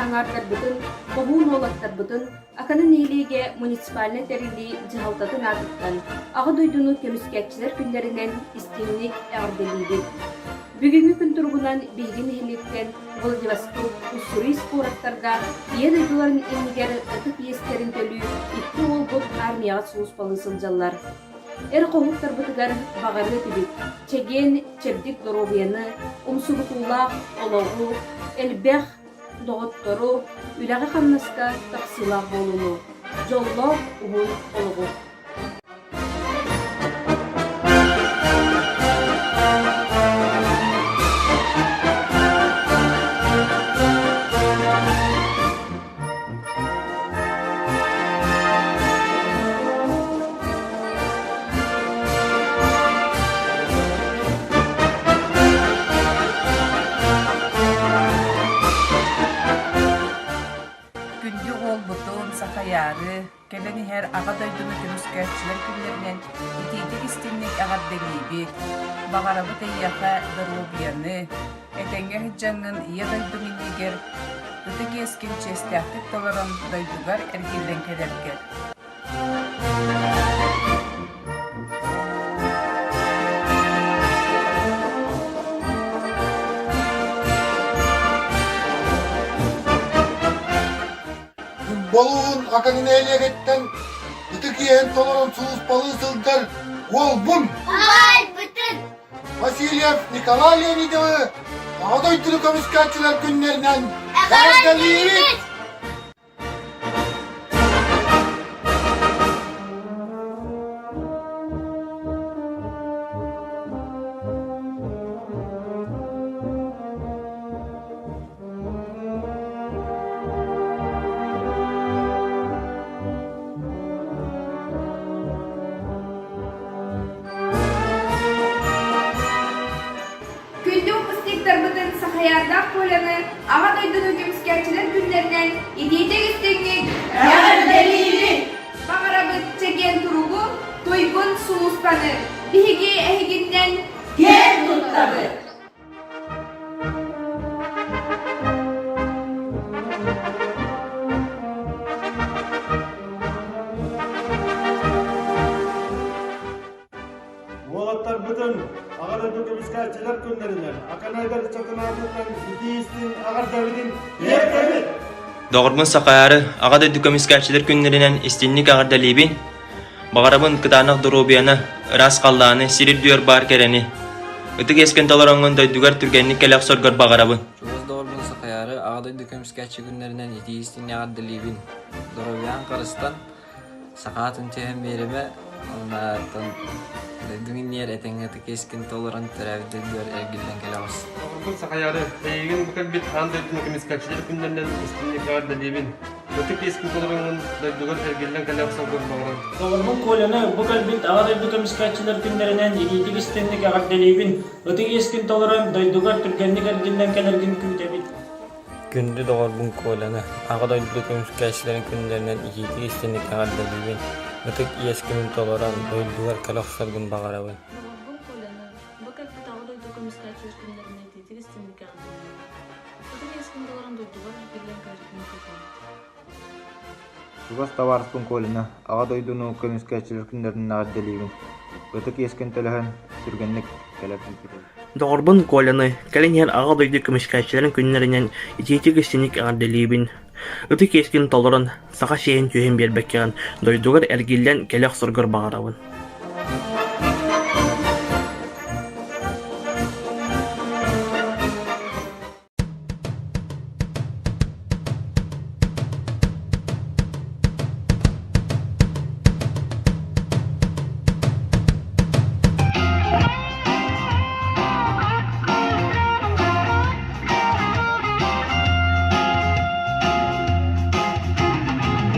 аҥаардарбытын, хоһуун уолаттарбытын Акана нэһилиэгэ муниципальнай тэриллии дьаһалтатын аатыттан Аҕа дойдуну көмүскээччилэр күннэринэн истиҥник эҕэрдэлиибит. Бүгүҥҥү күн туругунан биһиги нэһилиэктэн Владивосток, Уссурийск куораттарга Ийэ дойдуларын иннигэр ытык иэстэрин төлүү икки уолбут армияҕа сулууспалыы сылдьаллар. Эр хоһууттарбытыгар баҕарыа этибит, чэгиэн, чэбдик доруобуйаны, умсугутуулаах олоҕу, элбэх доҕоттору, үлэҕэ-хамнаска тахсыылаах буолууну, дьоллоох уһун олоҕу! Күндү уолбутун Сахайаары, кэлэн иһэр Аҕа дойдуну көмүскээччилэр күннэринэн итиитик-истиҥник эҕэрдэлиибит! Баҕарабыт эйиэхэ доруобуйаны, Этэҥҥэ сылдьаҥҥын Ийэ дойдуҥ иннигэр ытык иэскин чиэстээхтик толорон дойдугар эргиллэн кэлэргэр. Болуун Академиялыгыттан ытык иэһин толорон сулууспалыы сылдьар уолбун! Убайбытын! Васильев Николай Леонидовы Аҕа дойдуну көмүскээччилэр күннэринэн эҕэрдэлиибит! Күндү выпускниктарбытын Сахаярдаах Коляны Аҕа дойдуну көмүскээччилэр күннэринэн итиитик-истиҥник эҕэрдэлиибит! Баҕарабыт чэгиэн туругу, туйгун сулууспаны! Биһиги эһигиннэн киэн туттабыт! Уолаттарбытын Аҕа дойду көмүскээччилэр күннэринэн Аканайдар ыччатынаатыттан итии-истиҥ эҕэрдэбитин тиэрдэбит! Доҕорбун Сахаары Аҕа дойду көмүскээччилэр күннэринэн истиҥник эҕэрдэлиибин! Баҕарабын кытаанах доруобуйаны, ыраас халлааны, сир үрдүгэр баар кэрэни. Ытык иэскин толороҥҥун дойдугар түргэнник кэлэ охсоргор баҕарабын. Чугас доҕорбун Сахаяры Аҕа дойду көмүскээччи күннэринэн итии-истиҥ эҕэрдэлиибин! Доруобуйаҕын харыстан, саха атын түһэн биэримэ, оннооттон дойдуҥ иннигэр этэҥҥэ ытык иэскин толорон төрөөбүт дойдугар эргиллэн кэлэҕис. Доҕорбун Сахаяры, эйигин бу кэлбит аан дойдуну көмүскээччилэр күннэринэн истиҥник эҕэрдэлиибин! Ытык иэскин толороҥҥун дойдугар эргиллэн кэлэ охсоргор баҕарабын. Доҕорбун Коляны бу кэлбит Аҕа дойду көмүскээччилэр күннэринэн илиитик истинник эҕэрдэлиибин! Ытык иэскин толорон дойдугар түргэнник эргиллэн кэлэргин күүтэбит. Күндү доҕорбун Коляны, Аҕа дойду көмүскээччилэрин күннэринэн итиитик истинник эҕэрдэлиибин! Ытык иэскин толорон дойдугар кэлэ охсоргун баҕарабын. Доҕорбун Коляны, бу кэлбит Аҕа дойду көмүскээччилэр күннэринэн итиитик истинник эҕэрдэлиибин! Ытык иэскин толорон дойдугар эргиллэн кэлэргин күүтэбит. Чугас табаарыспын Колина, Аҕа дойдуну көмүскээччилэр күннэринэн эҕэрдэлиибин! Ытык иэскин төлөһөн, түргэнник кэлэр күүтэбин. Доҕорбун Коляны, кэлин иһэр Аҕа дойду көмүскээччилэрин күннэринэн итиитик-истиҥник эҕэрдэлиибин! Ытык иэскин толорон, саха сиэһин түһэн биэрбэккэҕин дойдугар эргиллэн кэлэ охсоргор баҕарабын.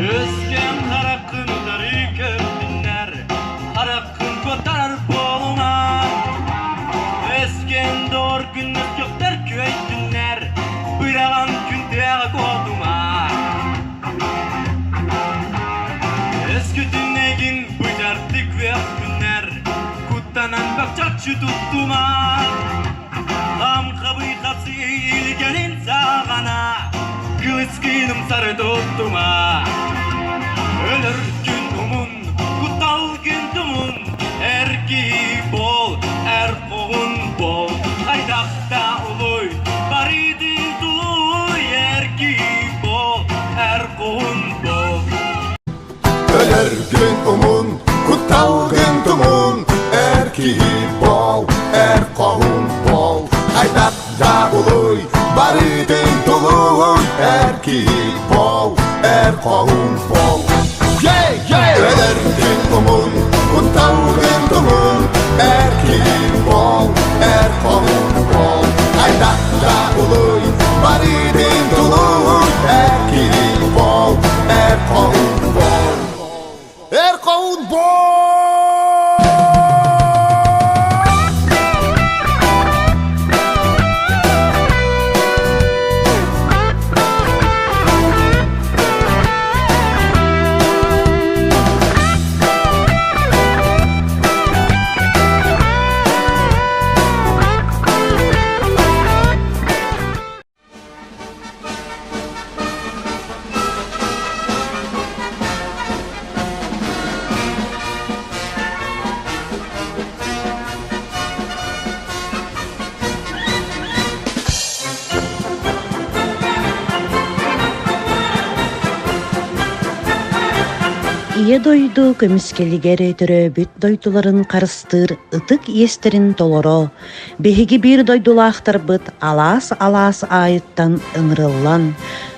Өскөн хараххын утары көрдүннэр, хараххын куоттарар буолума. Өскөн доор күннэр көхтөр күөйдүннэр, быраҕан күн тыаҕа куотума. Өскүтүн эгин быдьардык үөхтүннэр, куттанан бөкчөччү туттума. Хам хабый хапсы илгэнин саҕана. Кылыскыыным сары туттума Өлөр күн умун, кутталгын тумун Эр киһи бол, эр хоһун бол Хайдахта улуй, барыытын тулуй Эр киһи бол, эр хоһун бол Өлөргүн умун, кутталгын тумун, эр киһи бол, эр хоһун бол. Хайдах да улуй, барытын тулуй, эр киһи бол, эр хоһун бол. Өлөргүн умун, кутталгын тумун, эр киһи бол, эр хоһун бол. Хайдах да улуй, барытын тулуй, эр киһи бол, эр хоһун бол. Эр хоһун бол! Ийэ дойду көмүскэлигэр төрөөбүт дойдуларын харыстыыр ытык иэстэрин толоро, Биһиги биир дойдулаахтарбыт алаас-алаас аайыттан ыҥырыллан,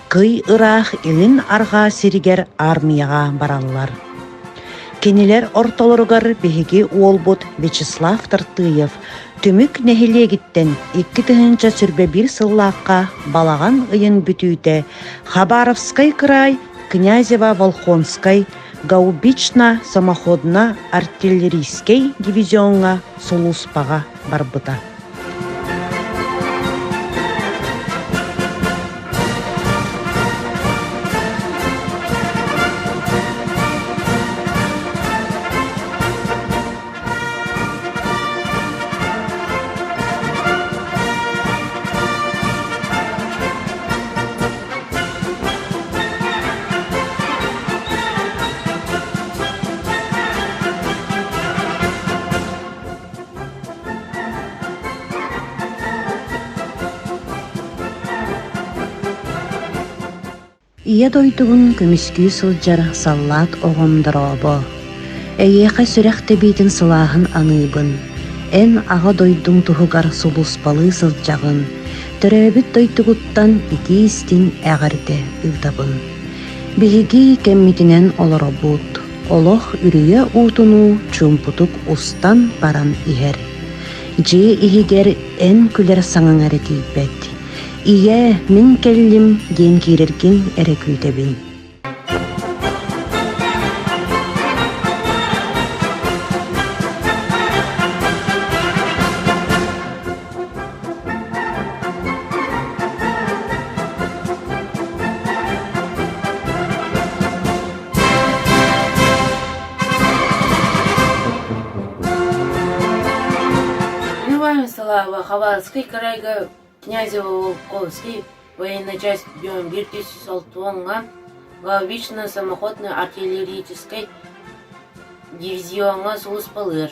кый ыраах илин-арҕаа сиригэр аармыйаҕа бараллар. Кинилэр ортолоругар биһиги уолбут Вячеслав Тартыев Түмүк нэһилиэгиттэн 2021 сыллаахха балаҕан ыйын бүтүүтэ Хабаровскай кыраай Князево-Волхонскай гаубично-самоходно-артиллерийскэй дивизиоҥҥа сулууспаҕа барбыта. Ийэ дойдубун көмүскүү сылдьар саллаат оҕом дорообо! Эйиэхэ сүрэх тэбиитин сылааһын аныыбын. Эн аҕа дойдуҥ туһугар сулууспалыы сылдьаҕын. Төрөөбүт дойдугуттан итии-истиҥ эҕэрдэ ыытабын. Биһиги кэммитинэн олоробут, олох үрүйэ уутунуу чуумпутук устан баран иһэр. Дьиэ иһигэр эн күлэр саҥаҥ эрэ тиийбэт. Ийээ, мин кэллим диэн киирэргин эрэ күүтэбин. Иван Слава Хабаровский крайга Князево-Волковский военная часть днем 1006 гаубично-самоходной артиллерическай дивизиоҥҥа сулууспалыыр.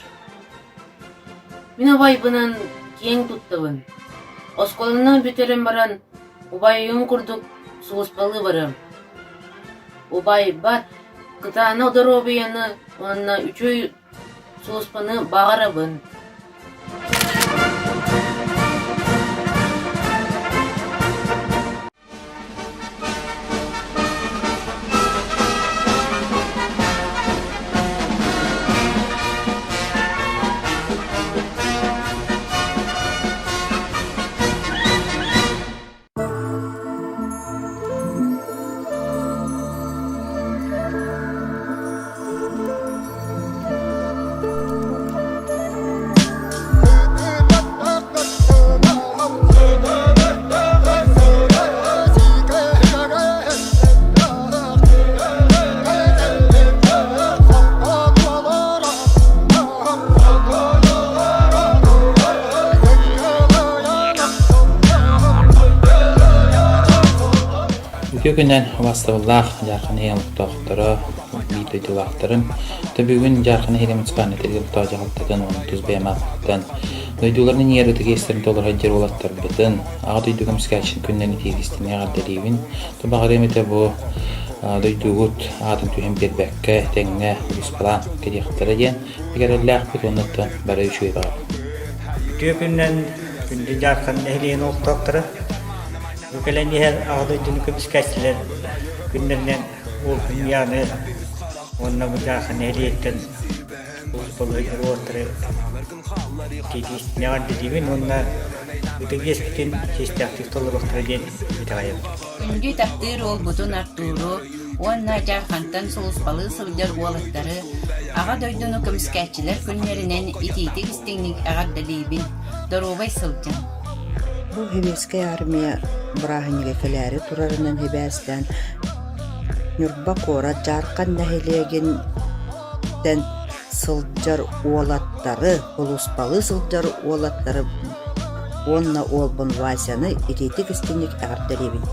Мин убайбынан киэҥ туттабын. Оскуоланы бүтэрэн баран убайым курдук сулууспалыы барыам. Убайбар кытаанах доруобуйаны уонна үчүгэй сулууспаны баҕарабын. Үтүө күнүнэн убаастабыллаах Дьаархан иһин олохтоохторо, биир дойдулаахтарым. Бүгүн Дьаархан иһин муниципальнай тэрилтэ дьаһалтатын уонна тус бэйэм ааппыттан дойдуларын иҥиэр ытык иэстэрин толоро сылдьар уолаттарбытын Аҕа дойду көмүскээччитин күнүнэн итиитистиҥҥэ эҕэрдэлиибин. Баҕарыам этэ бу дойдугут аатын түһэн биэрбэккэ тэҥҥэ улууспалаан кэлиэхтэрэ диэн эрэллээхпит уонна оттон бары үчүгэй баҕарабыт. Үтүө күнүнэн күндү Дьаархан нэһилиэгин олохтоохторо Бу кэлэн иһэр Аҕа дойдуну көмүскээччилэр күннэринэн Уолбун Яны уонна бу Дьаархан нэһилиэгиттэн улуус уолаттары эҕэрдэлиибин уонна ытык иэспитин чиэстээхтик толоруохтара диэн итэҕэйэбин. Күндү таптыыр уолбутун Артуру уонна Дьаархантан сулууспалыы сылдьар уолаттары Аҕа дойдуну көмүскээччилэр күннэринэн итиитик-истиҥник эҕэрдэлиибин, доруобай сылдьыҥ! Бу Сэбиэскэй Армия бырааһынньыга кэлээри турарынан сибээстээн Ньурба куорат Дьаархан нэһилиэгиттэн сылдьар уолаттары, сулууспалыы сылдьар уолаттары уонна уолбун Васяны итиитик-истиҥник эҕэрдэлиибин!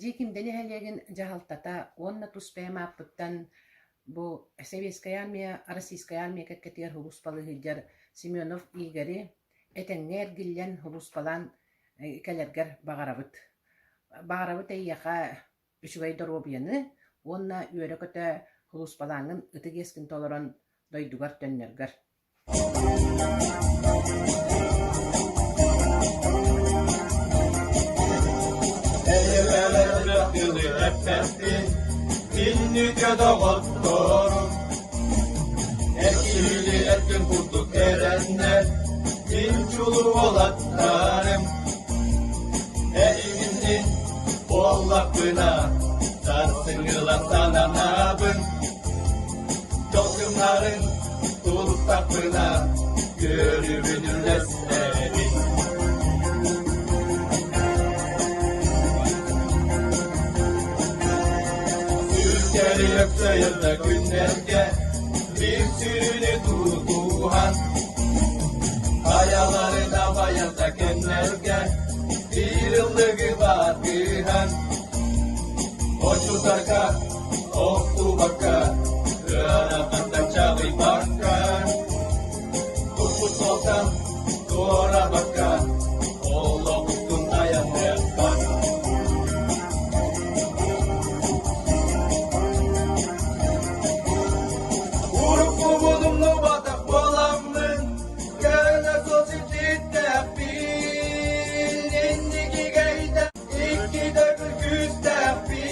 Дьиикимдэ нэһилиэгин дьаһалтата уонна тус бэйэм ааппыттан бу Советская армия, Российская армия кэккэтигэр сулууспалыы сылдьар Семенов Игори этэҥҥэ эргиллэн сулууспалаан кэлэргэр баҕарабыт. Баҕарабыт эйиэхэ үчүгэй доруобуйаны уонна үөрэ-көтө сулууспалааҥҥын ытык иэскин толорон дойдугар төннөргөр. Инники доҕотторум Эркили эркин курдук эрэннэр Мин чулуу уолаттарым Эһигиннин буоллахпына Сарсыҥҥылар сананабын Дьолгуннарын туттахпына Көрүбүн үллэстэбин Сүргэри өксөйөр да күннэргэ Биир сүрүнү тутуһан Хайалары дабайар да кэмнэргэ Биир ыллыгы баатыһан Очутарга охтубакка, ыарахаттан чаҕыйбакка, туппут суолтан туорабакка, олохпутун айанныахпат. Уруккубун умнубатах буоламмын, көнө суол сирдьиттээхпин, инникигэ Икки төгүл күүстээхпин.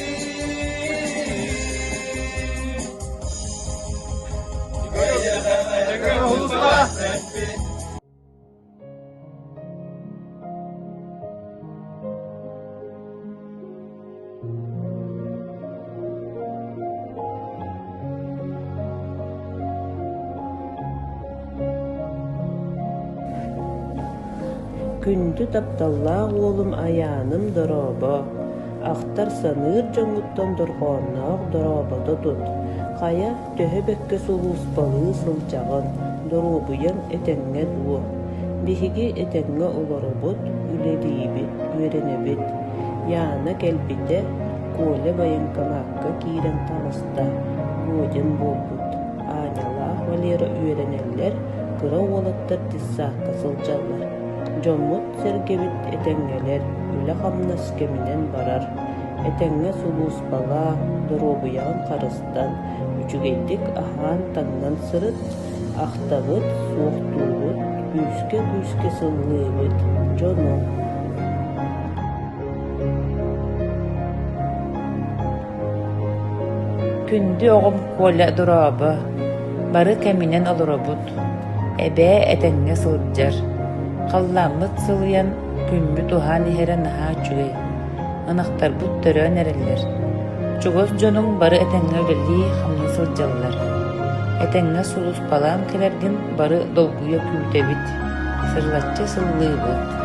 Күндү тапталлаах уолум Айааным дорообо, ахтар-саныыр дьоҥҥуттан дорҕоонноох дорообото тут, хайа, төһө бэккэ сулууспалыы сылдьаҕын, доруобуйаҥ этэҥҥэ дуо? Биһиги этэҥҥэ олоробут, үлэлиибит, үөрэнэбит. Яна кэлбитэ, Коля военкомакка киирэн таҕыста, Годин буолбут. Анялаах Валера үөрэнэллэр, кыра уолаттар детсадка сылдьаллар. Дьоммут-сэргэбит этэҥҥэлэр, үлэ-хамнас кэминэн барар. Этэҥҥэ сулууспалаа, доруобуйаҕын харыстан, үчүгэйдик аһаан-таҥнан сырыт, ахтабыт, суохтуубут, күүскэ-күүскэ сыллыыбыт, дьонуҥ. Күндү оҕом Коля дорообо, бары кэминэн олоробут, эбээ этэҥҥэ сылдьар, халлааммыт сылыйан, күммүт уһаан иһэрэ наһаа үчүгэй, ынахтарбыт төрөөн эрэллэр, чугас дьонуҥ бары этэҥҥэ үлэлии-хамныы сылдьаллар, этэҥҥэ сулууспалаан кэлэргин бары долгуйа күүтэбит, сырылаччы сыллыыбыт.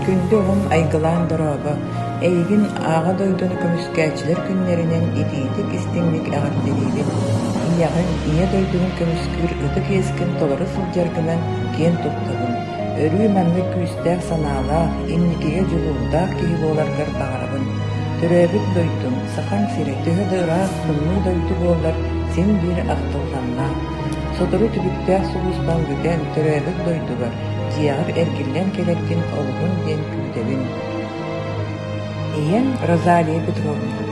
Күндү оҕом айгылаан дорообо, эйигин Аҕа дойдуну көмүскээччилэр күннэринэн итиитик-истиҥник эҕэрдэлиибин! Ийэҕин, Ийэ дойдугун көмүскүүр ытык иэскин толоро сылдьаргынан киэн туттабын. Өрүү маннык күүстээх санаалаах, инникигэ дьулуурдаах киһи буоларгар баҕарабын. Төрөөбүт дойдуҥ, Сахаҥ сирэ төһө да ыраах, тымныы дойду буоллар, син биир ахтылҕаннаах. Сотору түбүктээх сулууспаҥ бүтэн, төрөөбүт дойдугар, дьиэҕэр эргиллэн кэлэргин олуһун диэн күүтэбин. Ийэм Розалия Петровна.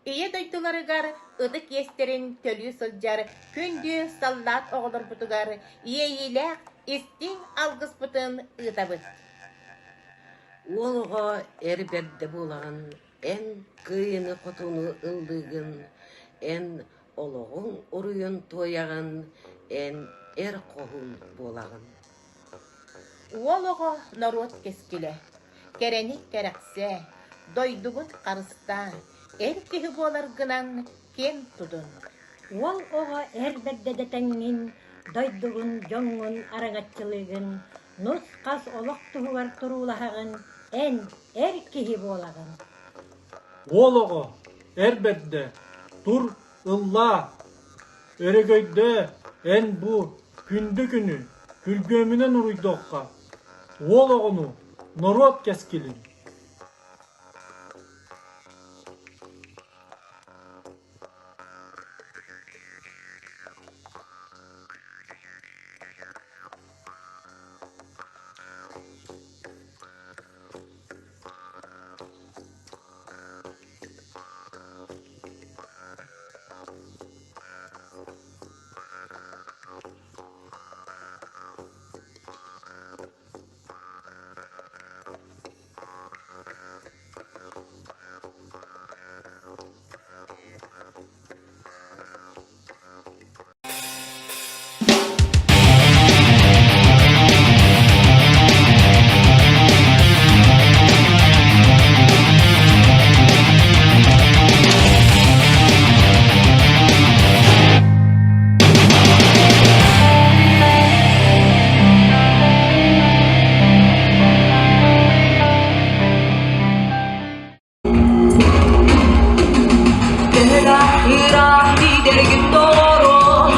Ийэ дойдуларыгар ытык иэстэрин төлүү сылдьар күндү саллаат оҕолорбутугар иэйиилээх истиҥ алгыспытын ыытабыт. Уол оҕо эр бэрдэ буолаҕын, эн кыайыыны-хотууну ыллыыгын, эн олоҕуҥ уруйун туойаҕын, эн эр хоһуун буолаҕын. Уол оҕо норуот кэскилэ, кэрэни кэрэхсээ, дойдугун харыстаа, эр киһи буоларгынан киэн тутун. Уол оҕо эр бэрдэ дэтэҥҥин, дойдугун, дьоҥҥун араҥаччылыыгын, нус-хас олох туһугар туруулаһаҕын, эн эр киһи буолаҕын. Уол оҕо, эр бэрдэ, тур, ыллаа, өрөгөйдөө, эн бу күндү күнү күргүөмүнэн уруйдуохха, уол оҕону, норуот кэскилин. Ыраах биидэргин доҕорум,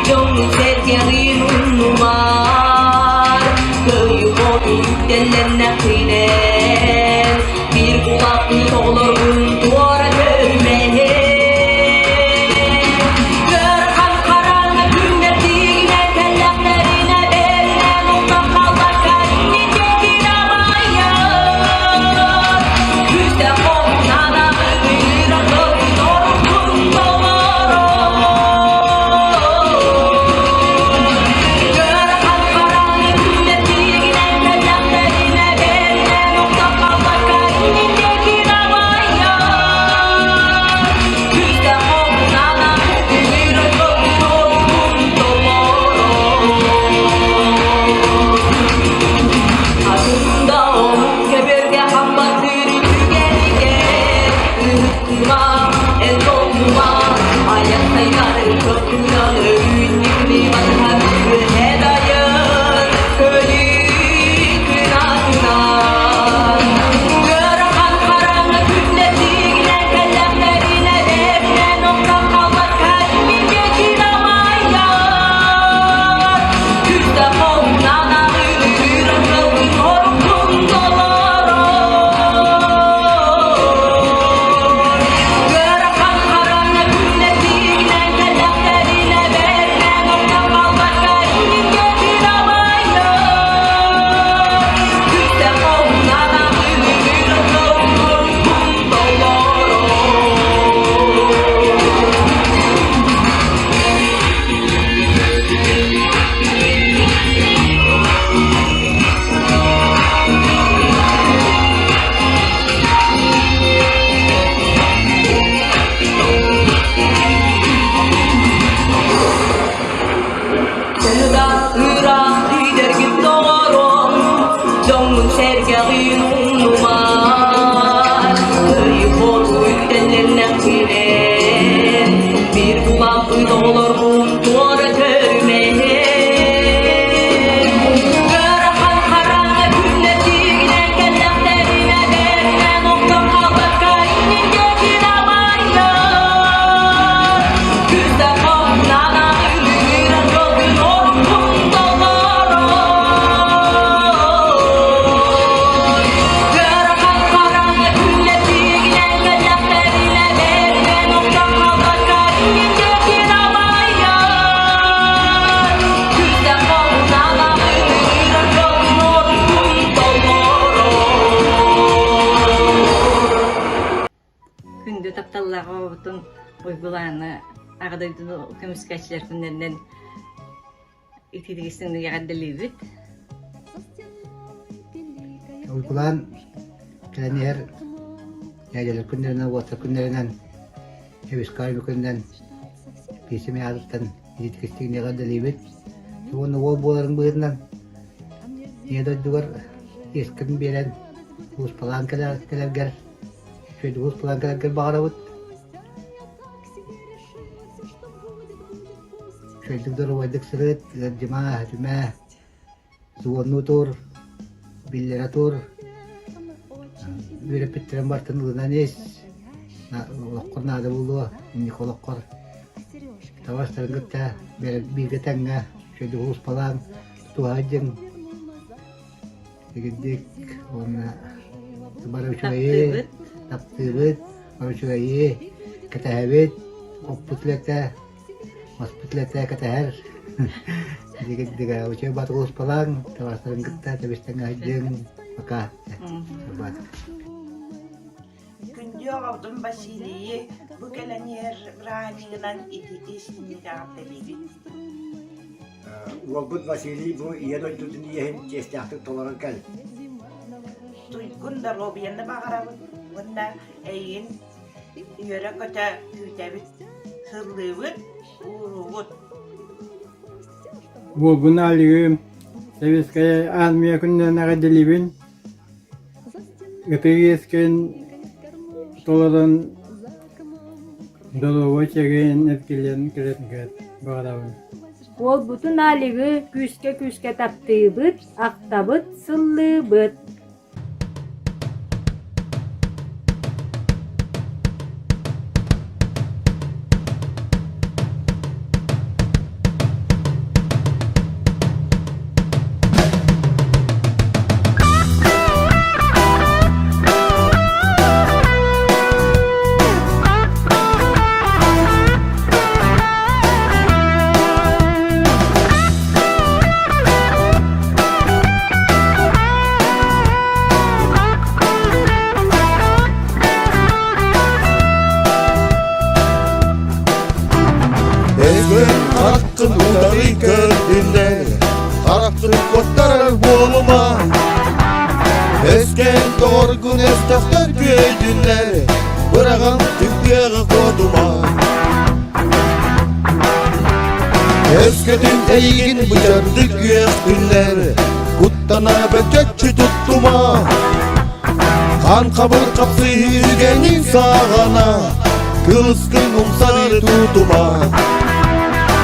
дьоҥҥун-сэргэҕин умнумаар. Кыайыы-хотуу үктэллэннэххинэн, биир кулаахтыы оҕолоргун туора көрүмэһин. Ыарахан хараҥа күннэр тиигинэ кэллэхтэринэ бэринэн умнан хаалбакка иннин абайар. Күүстээх Тапталлаах оҕобутун Уйгулааны Аҕа дойдуну көмүскээччилэр күннэринэн итиитик истиҥник эҕэрдэлиибит. Уйгулаан кэлэн иһэр дьээдьэлэр күннэринэн, уоттар күннэринэн, Эбискай күнүнэн пиэсэми аатыттан итиитик истиҥник эҕэрдэлиибит. Уонна уол буоларын быһыытынан Ийэ дойдугар иэскин биэрэн сулууспалаан кэлэргэр, үчүгэйдик сулууспалаан кэлэргэр баҕарабыт. Үчүгэйдик доруобайдык сырыт, ыалдьыма, өтүмэ, суоннуу тур, биллэрэ тур, үөрэппиттэрин барытын ылынан ис, олоххор наада буолуо, инники олоххор табаарыстарын кытта бииргэ тэҥҥэ үчүгэйдик улууспалаан тутуһа дьиҥ Итинник уонна бары үчүгэйи таптыыбыт, бары үчүгэйи кэтэһэбит, оппут үлэтэ, маспыт үлэтэ кэтэһэр. Дигиддигэ үчүгэй бат улууспалаан, табаарыстарын кытта тэбистэн аһдьыҥ, пока. Күндү оҕобутун Василийы бу кэлэн иһэр бырааһынньыгынан итиитик истиҥник эҕэрдэлиибит. Уолбут Василий бу Ийэ дойдутун иэһин чиэстээхтик толорон кэл. Туйгун доруобуйаны баҕарабыт уонна эйигин үөрэ-көтө күүтэбит, сыллыыбыт, ууруубут. Уолбун Алигы Советская армия күнүнэн эҕэрдэлиибин. Ытык иэскин толорон доруобай чэгиэн эргиллэн кэлэргэр баҕарабын. Уолбутун Алигы күүскэ-күүскэ таптыыбыт, ахтабыт, сыллыыбыт. Эйгин хараххын утары көрдүннэр, хараххын куоттарар буолума. Эскэн доҕоргун өстөхтөр күөйдүннэр, быраҕан түгүөҕэ куотума. Өскөтүн эйигин бычардык үөхтүннэр, куттана бөкөччү туттума. Хан хабыр хапсыһыы үгэнин саҕана, кылыскын умсары тутума.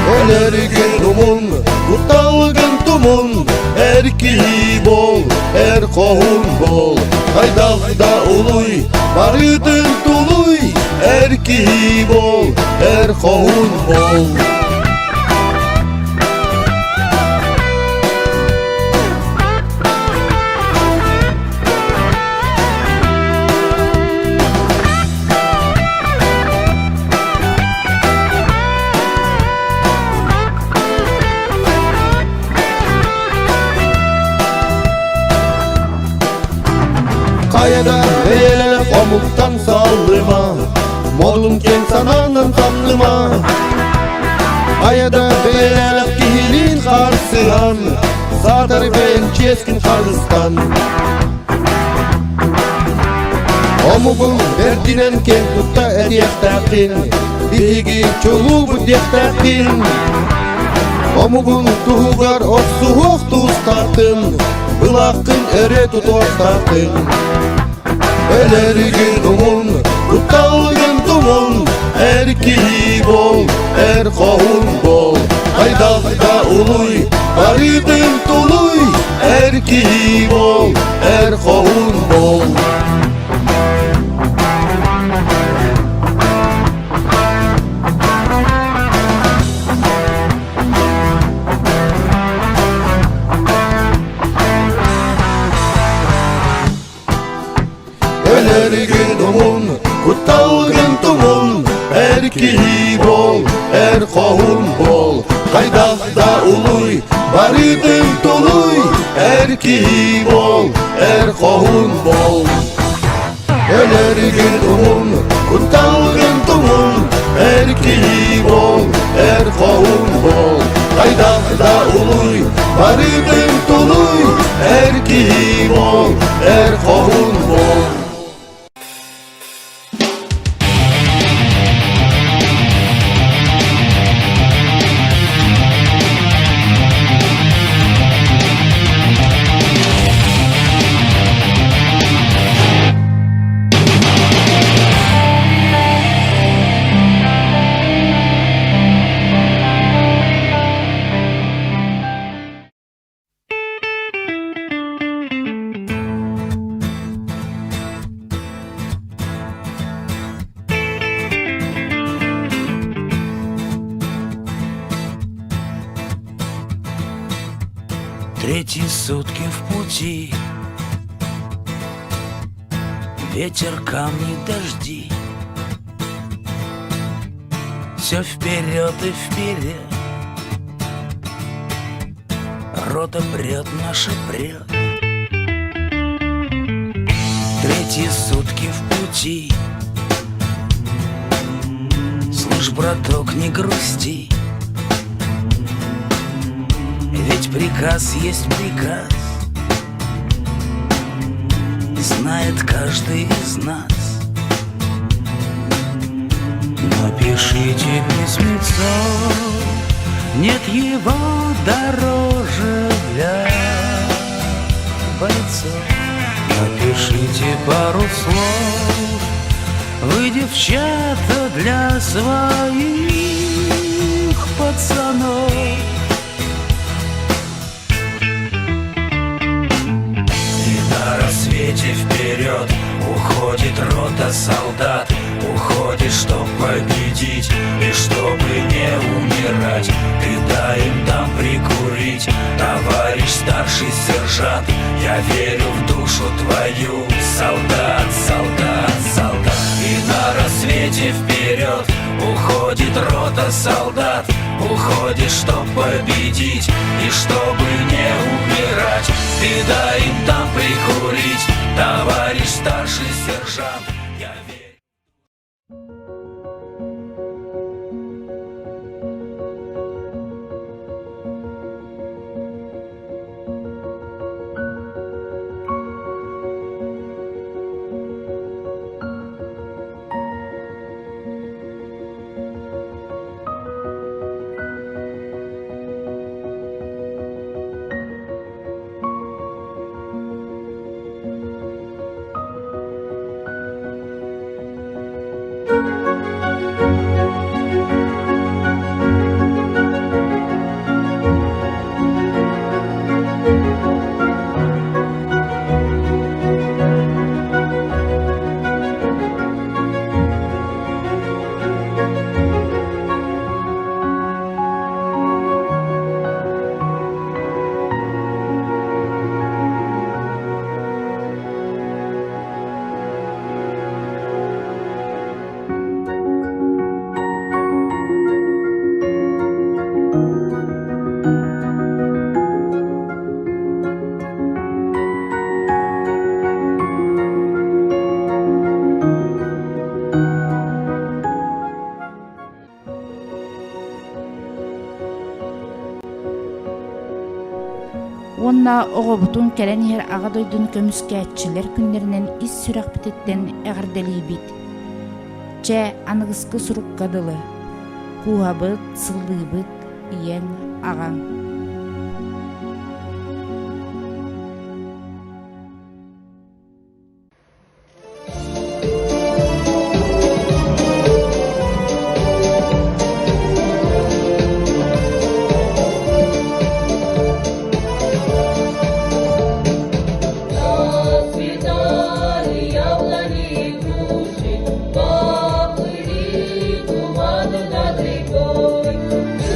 Өлөрүгүн умун, кутталгын тумун, эр киһи бол, эр хоһун бол, хайдах да улуй, барытын тулуй, эр киһи бол, эр хоһун бол. Хайада бэйэлэрэ хомуктан саллыма, модун киэҥ санаанан самныма. Хайада бэйэлэрэ киһилиин харсыһан, саатар бэйэҥ чиэскин харыстан. Омугуҥ бэрдинэн киэн тутта этиэхтээххин, биһиги чулуубут диэхтээххин. Омугуҥ туһугар охсуһуох тустааххын, былааххын өрө тутуохтааххын. Өлөрүгүн умун, кутталгын тумун, эр киһи бол, эр хоһун бол, хайдах да улуй, барытын тулуй, эр киһи бол, эр хоһун бол. Өлөргүн умун, кутталгын тумун, эр киһи бол, эр хоһун бол, хайдах да улуй, барытын тулуй, эр киһи бол, эр хоһун бол. Өлөргүн умун, Кутталгын тумун, эр киһи бол, эр хоһун бол. Хайдах да улуй, барытын тулуй, эр киһи бол, эр хоһун бол. Третьи сутки в пути Ветер, камни, дожди Все вперед и вперед Рота прет, наша прет Третьи сутки в пути Слышь, браток, не грусти Ведь приказ есть приказ Знает каждый из нас Напишите письмецо Нет его дороже для бойцов Напишите пару слов Вы, девчата, для своих пацанов И на рассвете вперед уходит рота солдат Уходит, чтоб победить и чтобы не умирать Ты дай им там прикурить, товарищ старший сержант Я верю в душу твою, солдат, солдат, солдат И на рассвете вперед уходит рота солдат Уходит, чтоб победить и чтобы не умирать Ты дай им там прикурить, товарищ старший сержант Я верю Уонна оҕобутун кэлэн иһэр Аҕа дойдуну көмүскээччилэр күннэринэн ис сүрэхпититтэн эҕэрдэлиибит. Чэ, аныгыскы сурукка дылы. Кууһабыт, сыллыыбыт, ийэҥ, аҕаҥ. Расцветали яблони и груши, поплыли туманы над рекой. Ты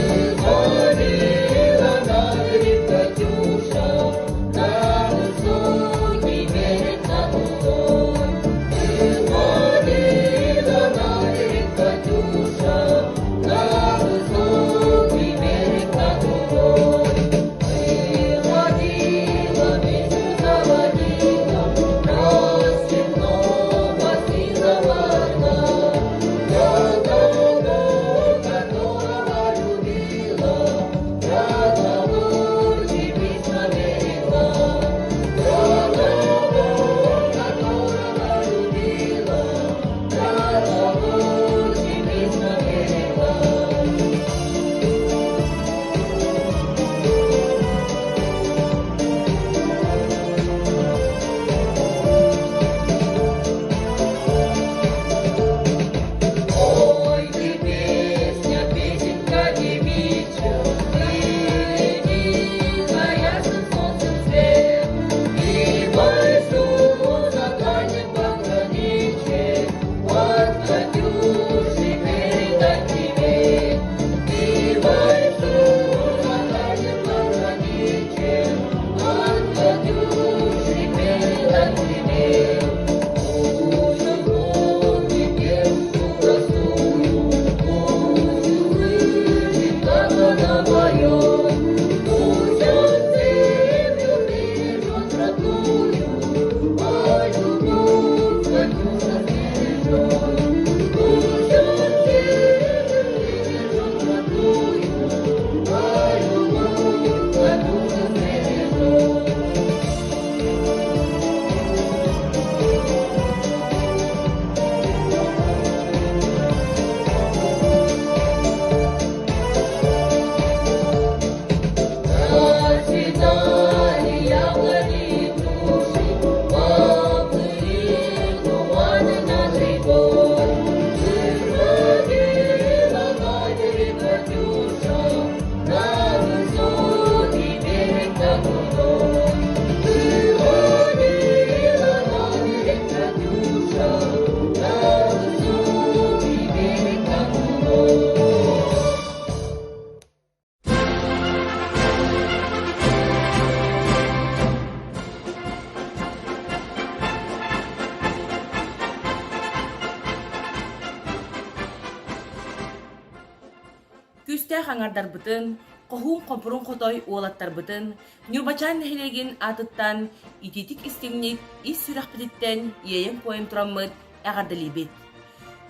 Күүстээх аҥардарбытын, хоһуун хомпурун хотой уолаттарбытын Ньурбачаан нэһилиэгин аатыттан итиитик-истиҥник ис сүрэхпититтэн иэйэн-куойан тураммыт эҕэрдэлиибит.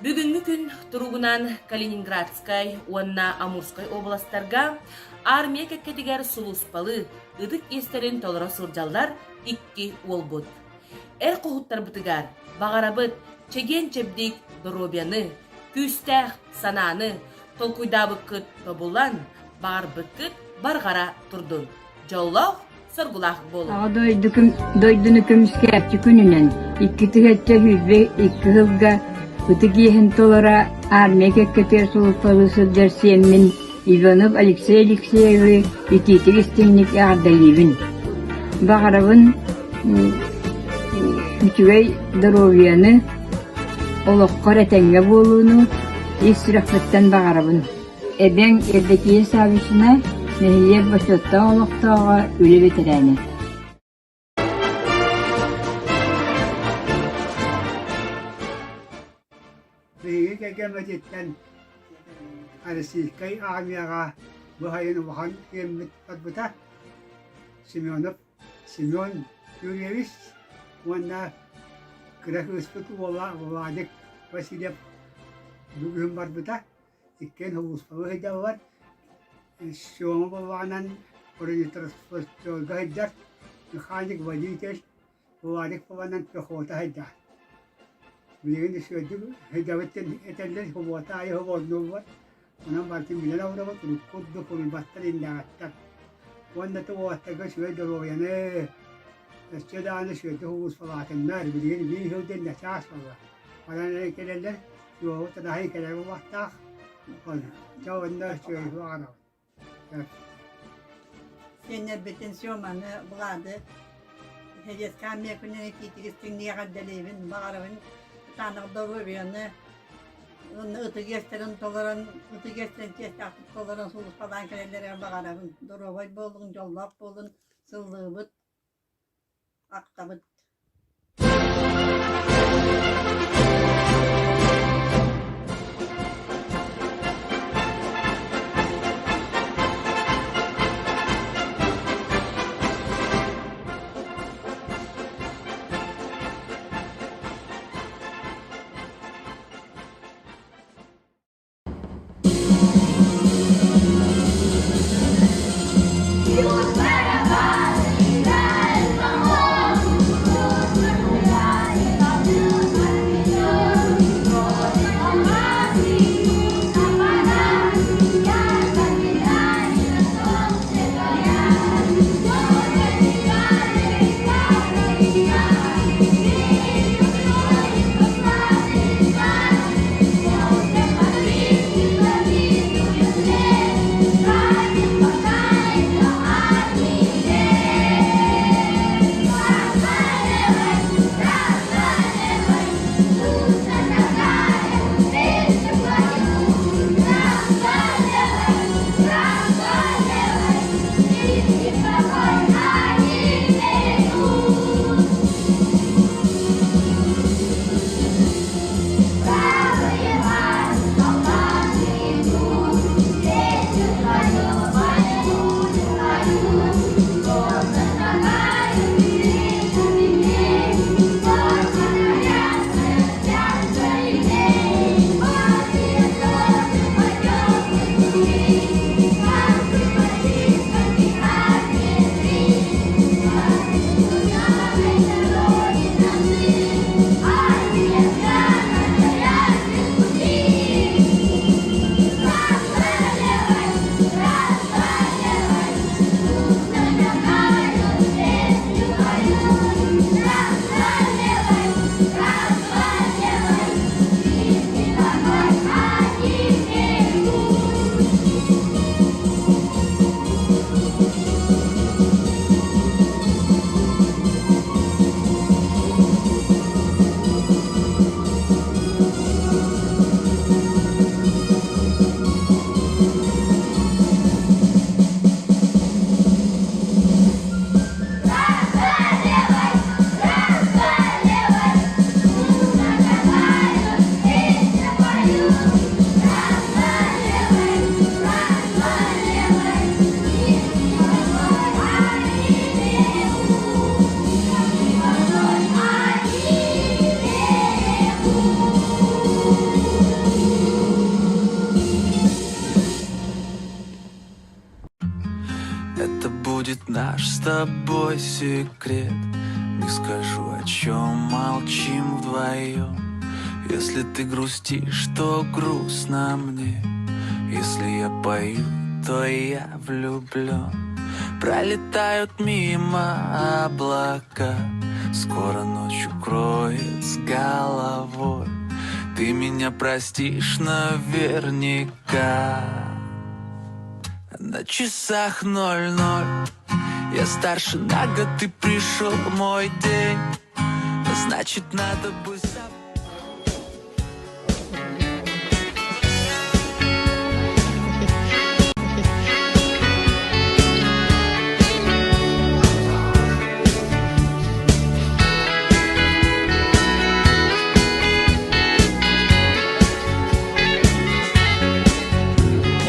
Бүгүҥҥү күн туругунан Калининградскай уонна Амурскай уобаластарга армия кэккэтигэр сулууспалыы ытык иэстэрин толоро сылдьаллар икки уолбут. Эр хоһуттарбытыгар баҕарабыт чэгиэн-чэбдик доруобуйаны, күүстээх санааны толкуйдаабыккыт тобулан, баҕарбыккыт барҕара турдун. Дьоллоох, соргулаах буолуҥ. Аҕа дойдуну көмүскээччи күнүнэн 2022 сылга ытык иэһин толоро армия кэккэтигэр сулууспалыы сылдьар сиэммин Иванов Алексей Алексеевы итиитик истиҥник эҕэрдэлиибин. Баҕарабын үчүгэй доруобуйаны, олоххор этэҥҥэ буолууну ис сүрэхпиттэн баҕарабын. Эбэҥ Евдокия Саввична нэһилиэк бочуоттаах олохтооҕо, үлэ бэтэрээнэ. Биһиги кэргэммититтэн Российскай армияҕа бу сайын улахан киэммит барбыта. Семенов Семен Юрьевич уонна кыра кыыспыт уола Владик Васильев бүгүн барбыта. Иккиэн сулууспалыы сылдьаллар. Сема буоллаҕынан бронетранспортерга сылдьар, механик-водитель, Владик буоланан пехота сылдьар. Билигин үчүгэйдик сылдьабыт диэн этэллэр, субуота аайы субуоннууллар. Онон барытын билэн олоробут, урукку курдук уруйбаттар, иннэҕэттэр. Уонна да уолаттарга үчүгэй доруобуйаны, өссө даҕаны үчүгэйдик сулууспалаатыннар. Билигин биир сыл диэн начаас буолла. Баран эрэ кэлэллэр, Суоҕу тадаһай кэлэр буолуохтаах. Дьэ онно үчүгэй баҕарабын. Сиэннэрбитин Семаны, Влады Советскай армия күнүн итиитик истиҥник эҕэрдэлиибин, баҕарабын кытаанах доруобуйаны уонна ытык иэстэрин толорон, ытык иэстэрин чиэстээхтик толорон сулууспалаан кэлэллэригэр баҕарабын. Доруобай буолуҥ, дьоллоох буолун, сыллыыбыт, ахтабыт. Это будет наш с тобой секрет. Не скажу, о чем молчим вдвоем. Если ты грустишь, то грустно мне. Если я пою, то я влюблен. Пролетают мимо облака. Скоро ночь укроет с головой. Ты меня простишь наверняка. На часах ноль-ноль Я старше на год, ты пришел мой день Значит, надо бы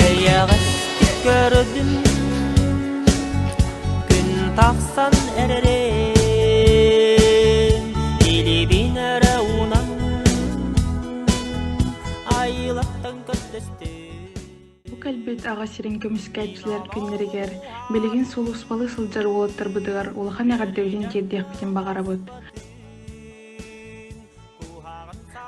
Эйэҕэстик көрдүм, күн тахсан эрэрин, илиибин эрэ уунан айылаттан көрдөстүм. Бу кэлбит Аҕа сирин көмүскээччилэр күннэригэр билигин сулууспалыы сылдьар уолаттарбытыгар улахан эҕэрдэбитин тиэрдиэхпитин баҕарабыт.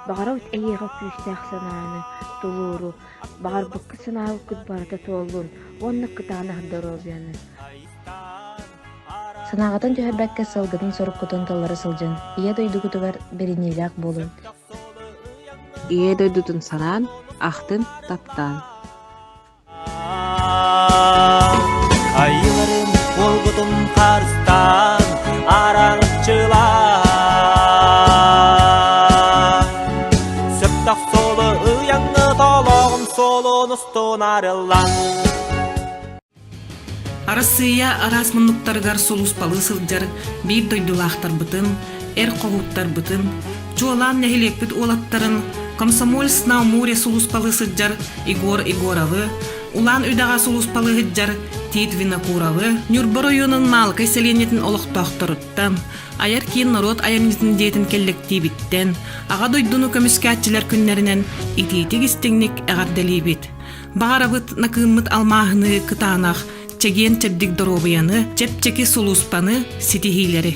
Баҕарабыт эйиэхэ күүстээх санааны, тулууру, баҕарбыккыт санаабыккыт барыта туоллун уонна кытаанах доруобуйаны. Санааҕытын түһэрбэккэ сылгытын-соруккутун толоро сылдьыҥ, Ийэ дойдугутугар бэриниилээх буолуҥ. Ийэ дойдутун санаан, ахтын, таптаан. Айыларым уолгутун харыстаан, араҥаччылаан. Сөптөх суолу ыйаҥҥыт олоҕум суолун устун арыллан. Арассыыйа араас муннуктарыгар сулууспалыы сылдьар биир дойдулаахтарбытын, эр хоһууттарбытын, чуолаан нэһилиэкпит уолаттарын Комсомольск на Амуре сулууспалыы сылдьар Егор Егоровы, Улаан Үдэҕэ сулууспалыы сылдьар Тит Винокуровы, Ньурба оройуонун Маалыкай сэлиэнньэтин олохтоохторуттан, Айар киин норуот айымньытын дьиэтин кэллэктиибиттэн, Аҕа дойдуну көмүскээччилэр күннэринэн итиитик-истиҥник эҕэрдэлиибит! Баҕарабыт накыыммыт алмааһыныы кытаанах, чэгиэн-чэбдик доруобуйаны, чэпчэки сулууспаны, ситиһиилэри.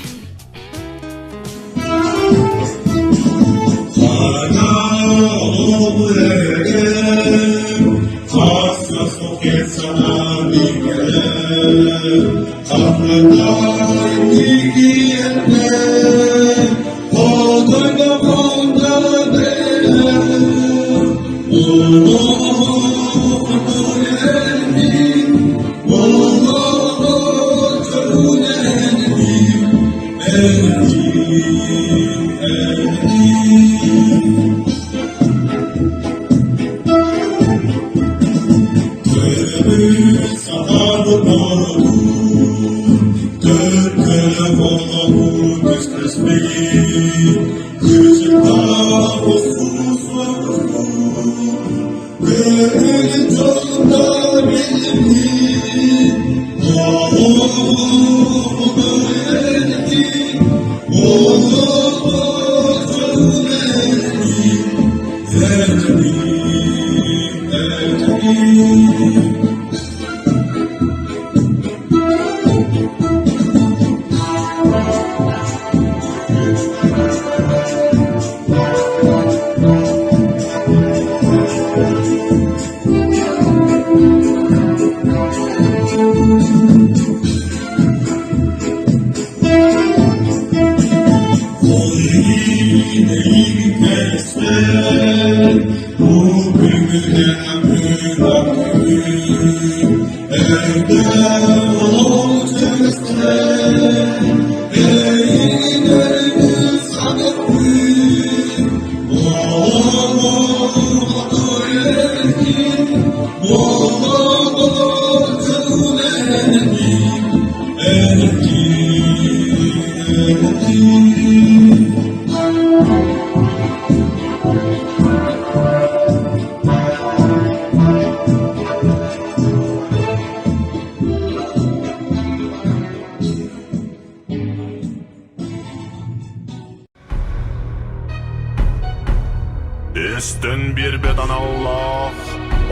Өстөн биэрбэт аналлаах,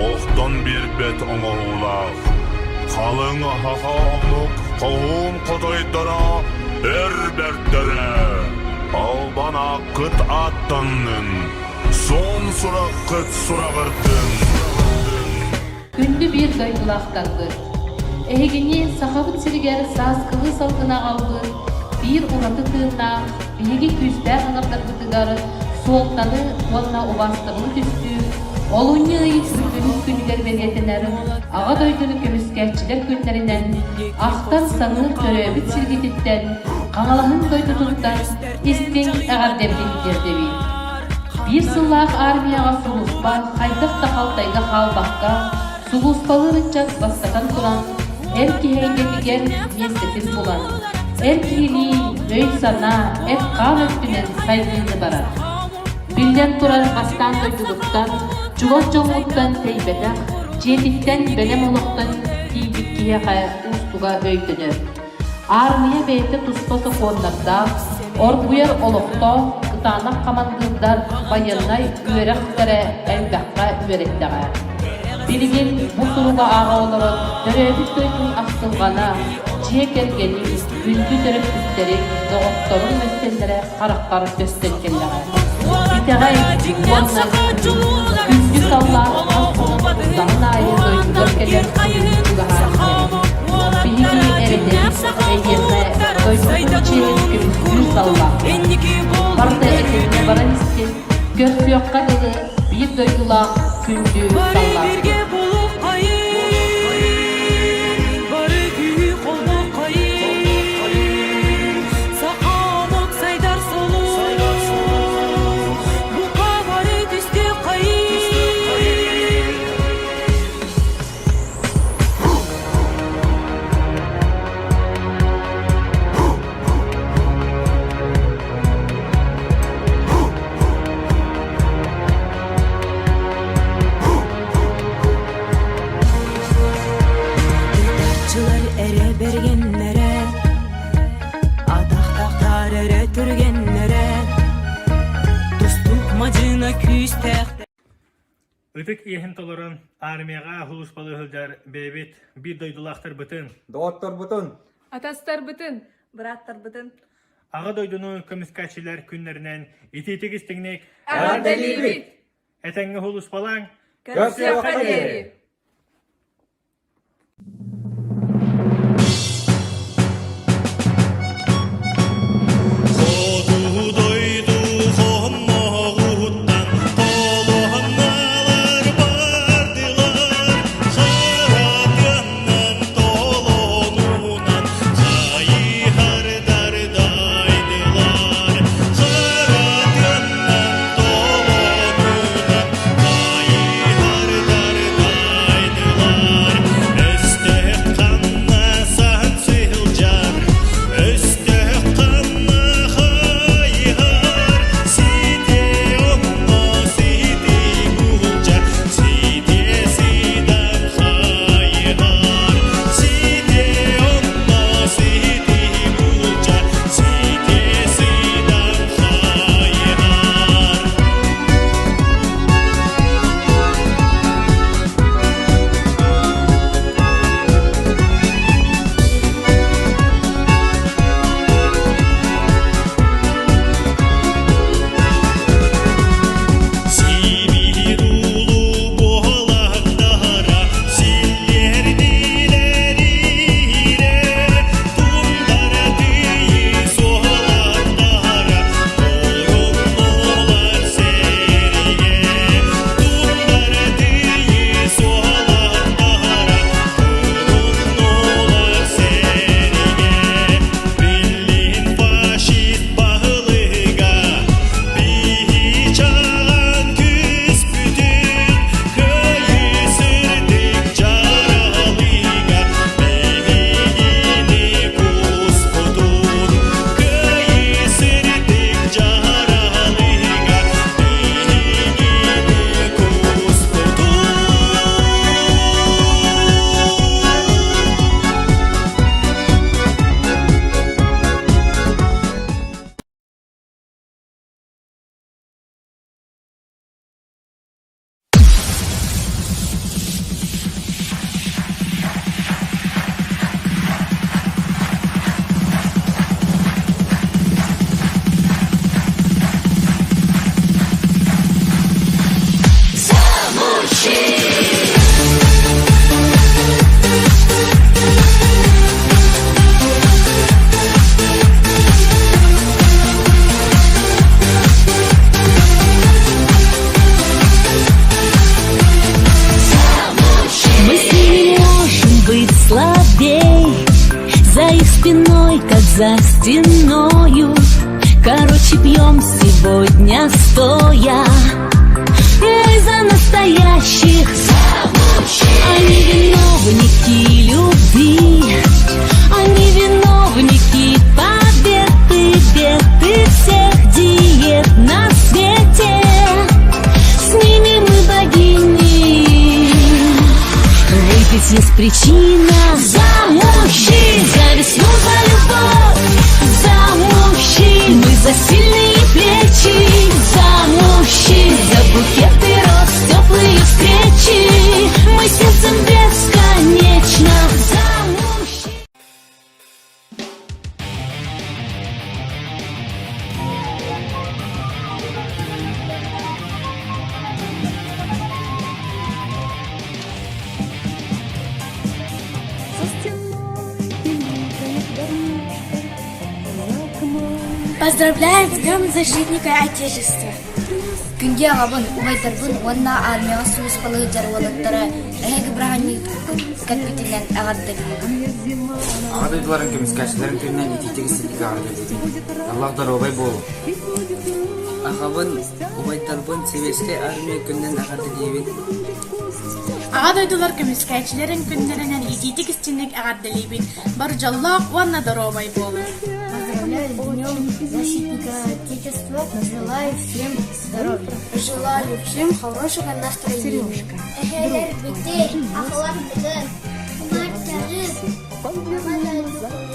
охтон биэрбэт оҥоһуулаах. Халыҥ аһаҕа омук хоһуун хотойдоро өр бэртэрэ, албан ааккыт ааттаннын, суон сураххыт сураҕырдын. Күндү биир дойдулаахтарбыт! Эһигини Сахабыт сиригэр сааскылыы салгын аҕалбыт биир ураты тыыннаах биһиги күүстээх ыҥырдарбытыгар суолтаны уонна убаастабылы түстүүр олунньу ый күнүс күнүгэр бэлиэтэнэр Аҕа дойдуну көмүскээччилэр күннэринэн ахтар-саныыр төрөөбүт сиргититтэн Хаҥалаһын дойдутуттан истиҥ эҕэрдэбитин тиэрдэбит. Биир сыллаах армияҕа сулууспа хайдах да халтайга хаалбакка, сулууспалыыр ыччат бастатан туран, эр киһи эйгэтигэр миэстэтин булан, эр киһилии өй-санаа, эт-хаан өттүнэн сайдыыны барар. Биллэн турар, бастаан дойдугуттан, чугас дьоҥҥуттан тэйбэтэх, дьиэтиттэн бэлэм олохтон тиийбит киһиэхэ уустуга өйдөнөр. Аармыйа бэйэтэ туспа сокуоннардаах, оргуйар олохтоох, кытаанах хамандыырдар байыаннай үөрэхтэрэ элбэххэ үөрэттэҕэ. Билигин бу суругу ааҕа олорон төрөөбүт дойдуҥ ахтылҕана, дьиэ кэргэниҥ, күндү төрөппүттэриҥ, доҕотторуҥ мөссүөннэрэ харахпар көстөн кэллэҕэ. Итэҕэй уонна күндү саллаат хас хонон турдаҕын аайы дойдугар кэлэр күнүн чугаһаан иһэр. Биһиги эрэнэбит, эйиэхэ дойдубут чиэһин көмүскүүр саллааттар. Барыта этэҥҥэ баран истин, көрсүөххэ дылы биир дойдулаах күндү саллааппыт. Ытааччылар эрэ бэргэннэрэ, атахтахтар эрэ түргэннэрэ, тустуук мадьына күүстээх Ытык иэһин толорон армияҕа сулууспалыы сылдьар бэйэбит биир дойдулаахтарбытын, доҕотторбутун, атастарбытын, бырааттарбытын Аҕа дойдуну көмүскээччилэр күннэринэн итиитик истиҥник эҕэрдэлиибит! Этэҥҥэ сулууспалааҥ! Көрсүөххэ диэри! Хоту дойду хомоҕуттан толуһанналар бардылар, харатыаннан толонунан хайыһардар дайдылар, харатыаннан толонунан хайыһардар дайдылар. их спиной, как за стеною. Короче, пьем сегодня стоя. Мы за настоящих, они виновники любви, они виновники победы, беды всех диет на свете. С ними мы богини. Выпить есть причина за мужчин, за весну, за любовь, за мужчин, мы за сильные плечи, за мужчин, за букеты роз, теплые встречи, мы сердцем бесконечно за мужчин. Поздравляем с Днем Защитника Отечества! Күндү аҕабын, убайдарбын уонна армияҕа сулууспалыы сылдьар уолаттары эһиги бырааһынньыкпыт кэлбитинэн эҕэрдэлиибин. Аҕа дойдуларын көмүскээччилэрин күнүнэн итиитик истиҥник эҕэрдэлиибин. Аллах доруобай буолуҥ! Аҕабын, убайдарбын Сэбиэскэй Армия күнүнэн эҕэрдэлиибин. Аҕа дойдулар көмүскээччилэрин күннэринэн итиитик истиҥник эҕэрдэлиибин. Бар дьоллоох уонна доруобай буолуҥ! Поздравляю с Днем Защитника Отечества! Желаю всем здоровья! Желаю всем хорошего настроения! Эһэлэрбитин, аҕаларбытын, убайдарбытын, аҕаларбытын.